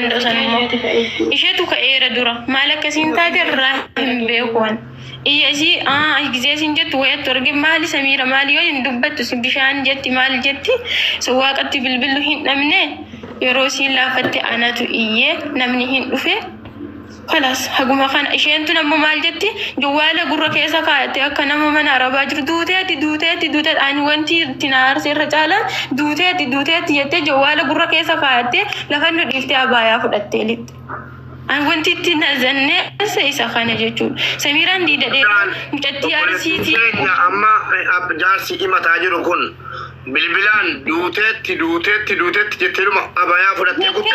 danda'u sanummoo. Isheetu ka'eera dura. Maal akkasiin taate irraa hin beeku ani. Iyya isii aa gisee isin jettu wayattu arge maali Samiira maali yoo hin dubbattu si bishaan jetti maal jetti so waaqatti bilbilu hin dhabne yeroo isiin laafatte anatu iyyee namni hin dhufe. Kalaas haguma kana isheen tun ammoo maal jetti jawwaala gurra keessa kaa'atte akka nama mana arabaa jiru duuteetti duuteetti duuteetti ani wanti itti na aarse irra caalaan duuteetti duuteetti jettee jawwaala gurra keessa kaa'atte lafa nu dhiiftee abaayaa fudhattee lixxe. Ani wanti itti na zanneesse isa kana jechuudha. Samiiraan diida dheeraa mucattii Obboleettiin arsiitii. keenya amma jaarsi himataa jiru kun bilbilaan duuteetti duuteetti duuteetti jetteedhuma abayaa fudhattee kutte.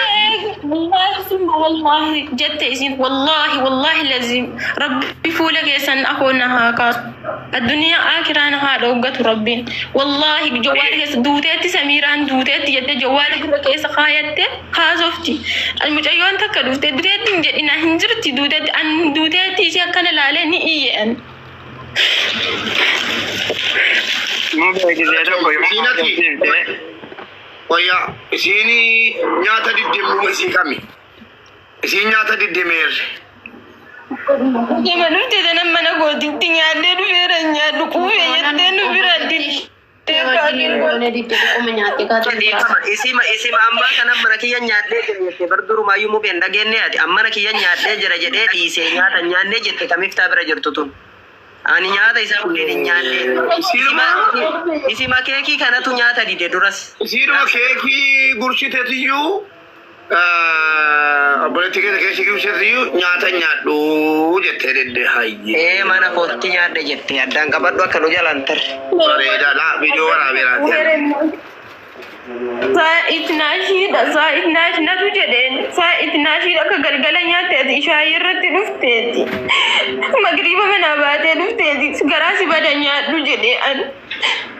Wallaahi summa wallaahi jette isin wallaahi wallaahi lazim rabbi fuula keessan afoo na haa kaasu addunyaa akiraa na haa dhoggatu rabbiin wallaahi jawwaala keessa duuteetti Samiiraan duuteetti jette jawwaala gurra keessa kaayatte haasofti mucayyoon takka dhufte duuteetti hin jedhina hin jirti duuteetti an duuteetti isii akkana laalee ni iyye an. Mubee gisee tokko yoo Isiin ati haasofsiifte wayyaa isiin nyaata diddeemuu isii kami? Isiin nyaata diddeemeerre. Nama dhufte sanan mana kootitti nyaadhee dhufeera nyaadhu quufee jettee nu bira diddee Dhiifama isima isima ammaa kana mana kiyya nyaadhee jira jette bar durumaayyuu mubeen dhageenye ati amma mana kiyya nyaadhee jira jedhee dhiisee nyaata hin nyaannee jette kamiftaa bira jirtu tun. Ani nyaata isaa waliin hin nyaanne. Isima isima keekii kanatu nyaata dide duras. Isiinuma keekii gursiteetiyyuu obboleettii keessa keekii gursiteetiyyuu nyaata nyaadhu jettee didde hayyee. Ee mana kootti nyaadhe jette addaan qabadhu akka nu jalaan tarre. Bareedaadha viidiyoo waraabeeraati. Saa'itnaashiidha saa'itnaash natu jedheen saa'itnaashiidha akka galgala nyaatteeti ishaayii irratti dhufteeti magriiba manaa baatee dhufteeti garaa si bada nyaadhu jedhee an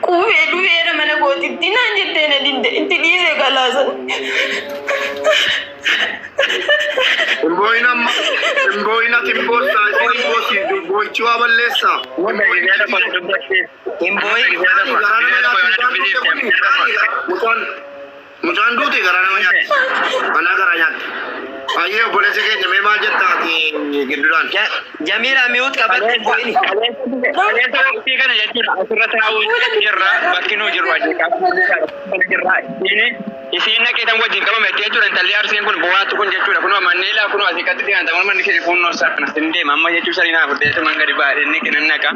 quufee dhufeera mana kootitti naan jettee na didde itti dhiisee galaasan. Imbooyin amma imbooyin ati imboossaa isiin imboosii boo'ichi waa balleessaa. Mubee gisee tokko si dubbachiif. Hin boo'in. Gisee tokko Garaa nama gisee tokko yoo nyaatti na dubbisiifte mucaan mucaan duute garaa nama nyaatti. Anaa garaa nyaatti. Ayyee obboleessa keenya mee maal jetta ati gidduudhaan? Jamiila mi'uut qabadhu hin boo'ini. Kaleessa waqtii kana jechuudha asirra taa'uu jirra bakki nuu jirru ajeeqaa jirra isiin isiin naqeetan wajjin qabame jechuudha intalli arsiin kun bu'aatu kun jechuudha kunoo manneen kunoo asii qatti dhiyaatan manni keenya kunnoo sana sin deema amma jechuun sanii naa furdee tuman gadi baadhee inni kennan naqa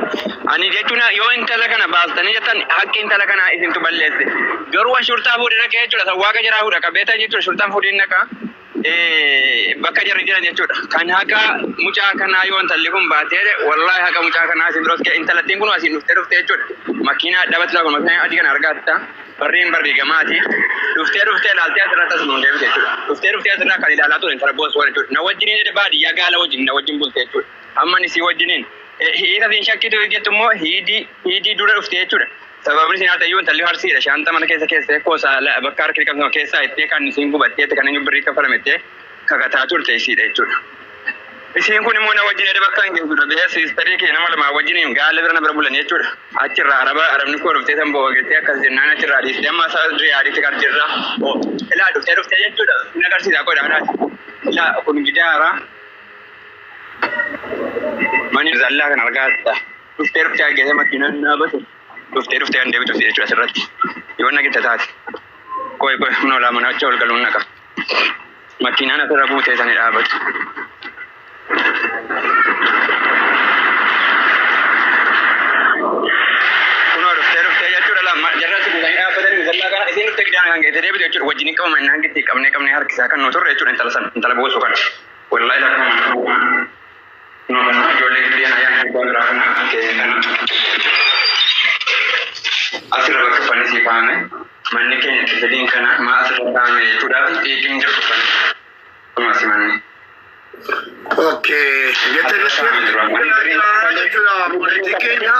ani jechuun yoo intala kana baastanii jettan haqqi intala kana isintu balleesse garuu waan shurtaa fuudhee naqee jechuudha sawwaaqa jiraa fuudha qabeeta jechuudha shurtaan fuudhee naqa bakka jarri jiran jechuudha. Kan haqa mucaa kanaa yoo intalli kun baatee wallahi haqa mucaa kanaa isin duras intalattiin kun asiin dhuftee dhuftee jechuudha. Makiinaa dhaabatti laa kun makiinaa adii kana argatta. Barriin barrii gamaati. Dhuftee dhuftee ilaaltee asirratti as nuun deebite jechuudha. Dhuftee dhuftee asirraa kan ilaalaa ture intala boos waan jechuudha. Na wajjiniin jedhe baadiyyaa gaala wajjin na wajjin bulte jechuudha. Amma ni si wajjiniin. Hiika siin shakkitu jettu immoo hiidii hiidii dura dhuftee jechuudha. Sababni isin haa ta'eyyuu intalli harsiidha. Shaanta mana keessa keessee koosaa bakka harki dhiqamsama keessaa ittee kan isiin gubattee kan inni birrii kafalamettee kakataa turte isiidha jechuudha. Isiin kun immoo na wajjin edda bakka hin geessudha. Biyya siistarii kee nama lamaa wajjin gaala bira na bira bulan jechuudha. Achirraa araba arabni koo dhuftee san bo'oo geessee akkas jennaan achirraa dhiistee amma isaa riyaadiitti kan jirra. Ilaa dhuftee dhuftee jechuudha. Inni agarsiisa godha haadhaati. Ilaa kun gidaara. Mani zallaa kan argaa jirta. Dhuftee dhuftee geessee makiinaan dhaabate. Dhuftee dhuftee kan deebitu jechuudha asirratti. Yoo nagitta taate. Koi koi humna olaa mana achi ol galuun naqa. Makiinaan asirra buutee sani dhaabatu. Kunoo dhuftee dhuftee jechuudha lama jarratti guutanii dhaabbatanii zallaa kana isiin dhuftee gidaan kan geessee deebitu jechuudha wajjin hin qabaman hangi itti qabnee qabnee harkisaa kan nu turre jechuudha intala sana intala boosuu kana. Wallahi lakkuma kunoo kana ijoollee giddeen ayyaana gubbaa biraa kana keenya kana. Asirra bakka uffanni sii kaa'ame manni keenya kifiliin kana maa asirra kaa'ame jechuudhaaf xiiqiin jirtu uffanni kunoo asi manni. Okay. Jette Asirra jettee kaa'ame jiru amma. jira jechuudha obboleettiin keenya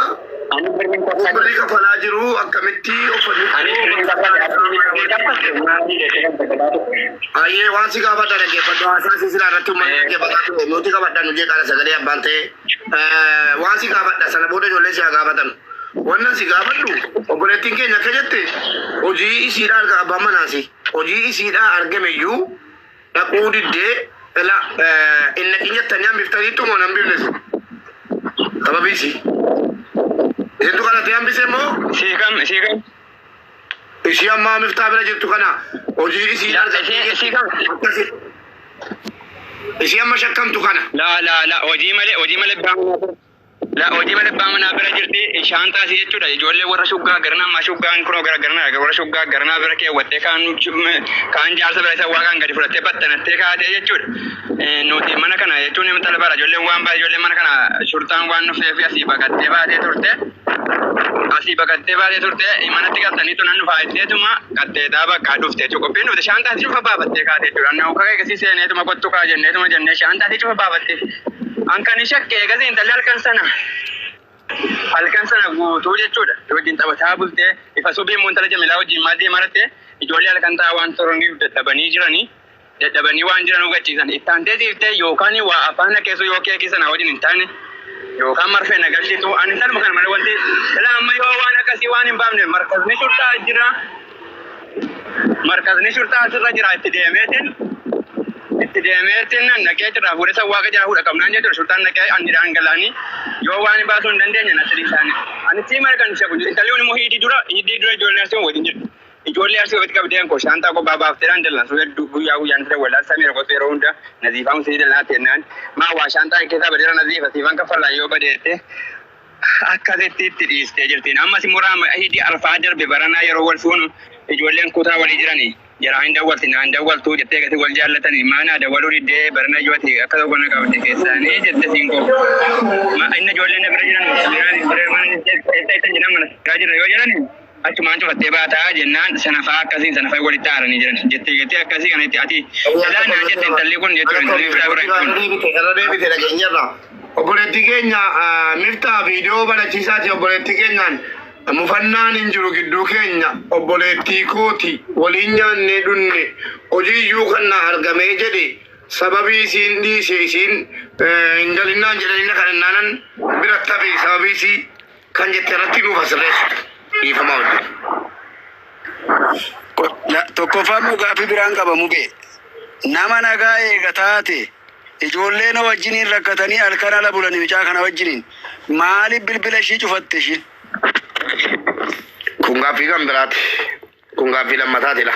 Ani birriin kun birrii kafalaa jiru akkamitti uffanni Ani birriin kaffale birriin kaffale maali jettee kan tajaajilaa ture. Ayyee waan si gaafadha dhaggeeffadhu haasaa silsilaa irratti uummanni dhaggeeffataa ture nuti qabadha nu jeeqaadha sagalee abbaan ta'e waan si gaafadha sana booda ijoollee si haa gaafatan. Wannan si gaafadhu obboleettiin keenya akka jette hojii isiidhaa arga abbaan manaasi hojii isiidhaa argame iyyuu Dhaquu diddee ila inni qinyattanii hambiftaniitu moo nan bifne sun? Sababii isii. Isintu kadhatee hambise moo Isii kam isii kam? ishii ammaa miftaa bira jirtu kana hojii isii La argattee isii isii kam? akkasi. Ishii amma shakkamtu kana. La la la hojii malee hojii malee abbaa manaa bira. La hojii malee abbaa manaa bira jirti shaantaa isii jechuudha. Ijoollee warra shuggaa garanaa ammaa shuggaan kunoo gara garanaa warra shuggaa garanaa bira keewwattee kaan kaan jaarsa bira isa waaqaan gadi fudhattee battanattee kaatee jechuudha. Nuti mana kana jechuun intala bara ijoolleen waan baay'ee ijoolleen mana kana shurxaan waan dhufeef asii baqattee baatee turte. Asii baqattee baatee turte manatti galtanii tunan dhufaa jetteetuma qatteetaa bakka dhufte jechuudha. Qophiin dhufte shaantaa isii cufa baafattee kaatee jechuudha. Annaa uka eegasii seeneetuma kottu kaa jenneetuma jennee shaantaa isii cufa baafattee. An kan shakke eegasii intalli halkan sana guutuu jechuudha. Wajjin taphataa bultee ifa subii immoo intala Jamilaa wajjin maal deemaa jirte ijoollee halkan taa'aa waan turaniif dadhabanii jiranii dadhabanii waan jiran hubachiisan. Itti aantee siiftee yookaan waa afaan keessu yoo keekii sana wajjin hin taane yookaan marfee na galchitu ani intaluma kana malee wanti ilaa amma yoo waan akkasii waan hin baafne markazni shurxaa jira markazni shurxaa asirra jira itti deemeetiin itti deemeetiin nan dhaqee jira fuudhee san waaqa jira fuudha qabnaan jechuudha shurxaan dhaqee ani dhangalaanii yoo waan baasuu hin dandeenye natti dhiisaani. Ani sii mara kan shaku intalli kun immoo hiidii dura ijoollee arsii wajjin jirti. Ijoollee arsii ofitti qabdee koo shaantaa kophaa baaftee dhaan dallan hedduu guyyaa guyyaan ture walaa samii qotu yeroo hunda naziifaa musii dallaa tennaan maa waa shaantaa keessaa badeera naziifa siifan kaffalaa yoo badeette akkasitti itti dhiistee jirtiin. Ammas immoo raama hidii alfaa darbe baranaa yeroo wal fuunu ijoolleen kutaa walii jiranii jaraa hin dawwalti naan dawwaltuu jettee gati wal jaallatanii maanaa dawwaluu diddee barana yooti akka tokko na qabde keessaanii jette siin koo. Inni ijoolleen na bira jiran jiraan bira mana eessa eessa jiran mana siraa jira yoo jedhan achumaan cufattee baataa jennaan sanafaa akkasiin sanafaa walitti aaranii jiran jettee jettee akkasii kana itti ati ilaa naan jette intalli kun jechuudha intalli bira bira Irra deebite dhageenyarra. Obboleettii keenya miftaa viidiyoo barachiisaati obboleettii keenyaan mufannaan hin jiru gidduu keenya obboleettii kooti waliin nyaannee dhunne hojii iyyuu kan na argamee jedhe sababii isiin dhiise isiin hin galinnaan jedhanii na kadhannaanan bira tafe sababii isii kan jette irratti nuuf asirreessu dhiifamaa wajjin. Tokkoffaan nu gaaffii biraan qaba mubee. Nama nagaa eega taate ijoolleen wajjiniin rakkatanii halkan ala bulanii mucaa kana wajjiniin maaliif bilbila ishii cufatte ishiin? Kun gaaffii kan biraati. Kun gaaffii lammataatidha.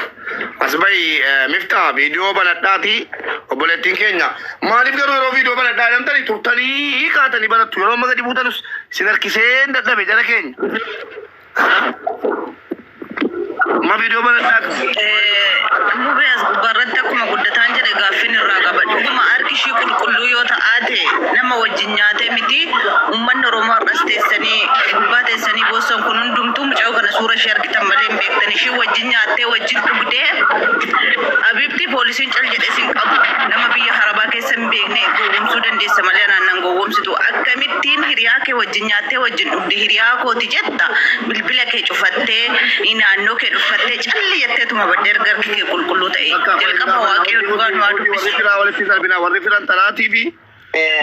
As bahi miftaa viidiyoo banadhaati obboleettiin keenya. Maaliif garuu yeroo viidiyoo banadhaa jedhamtanii turtanii kaatanii banattu yeroo amma gadi buutanus sin harkisee hin dadhabe jala keenya. Ma viidiyoo banadhaa Mubee as gubbaarratti akkuma guddataan jedhe gaaffiin irraa qaba. Dhuguma harki ishii qulqulluu yoo ta'aate nama wajjin nyaatee miti uummanni Oromoo har'as teessanii gubbaa teessanii boossan kun hundumtuu mucaa kana suura ishee argitan malee hin beektan. Ishii wajjin nyaattee wajjin dhugdee Abibti poolisiin cal jedhee sin qabu nama biyya harabaa keessa hin beekne gowwomsuu dandeessa malee anaan nan gowwomsitu. Akkamittiin hiriyaa kee wajjin nyaattee wajjin dhugde hiriyaa kooti jetta bilbila kee cufattee naannoo kee dhuffattee calli jetteetuma baddee erga harki kee qulqulluu ta'e. Jalqaba waaqayyo dhugaa nu haa Warri dubbisu. firaa walitti darbina warri firan talaatii fi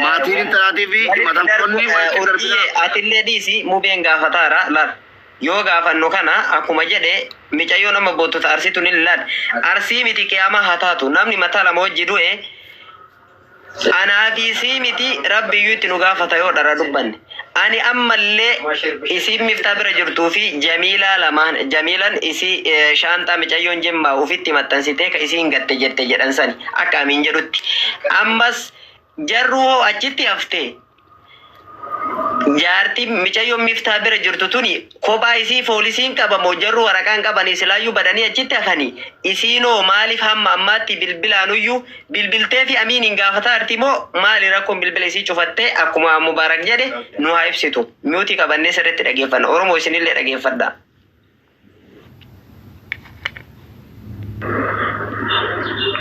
maatiin intalaatii fi himatamtoonni walitti darbina. Urjiyyee atillee dhiisi mubeen gaafataara laal. Yoo gaafannu kana akkuma jedhe micayyoo nama boottota arsitu ni laal. Arsii miti qiyaamaa haa taatu namni mataa lama hojii du'e anaa fi sii miti rabbiyyuu itti nu gaafata yoo dhara dubbanne. Ani ammallee isiin miftaa bira jirtuu fi Jamiilaa lamaan Jamiilaan isii shaanxaa micayyoon jimmaa ufitti maxxansitee ka isiin gatte jette jedhan sani akka amiin jedhutti. Ammas jarru hoo achitti haftee jaartii micayyoon miftaa bira jirtu tuni kophaa isii poolisiin qabamoo jarru waraqaan qabanii silaayyuu badanii achitti hafanii isiinoo maaliif hamma ammaatti bilbilaanuyyuu bilbiltee fi amiin hin gaafataa jirti moo maali rakkoon bilbila isii cufattee akkuma Mubaarak jedhe nu haa ibsitu miutii qabannee sirriitti dhageeffanna Oromoo isinillee dhageeffadha.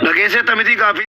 Dhageessee miti gaaffii.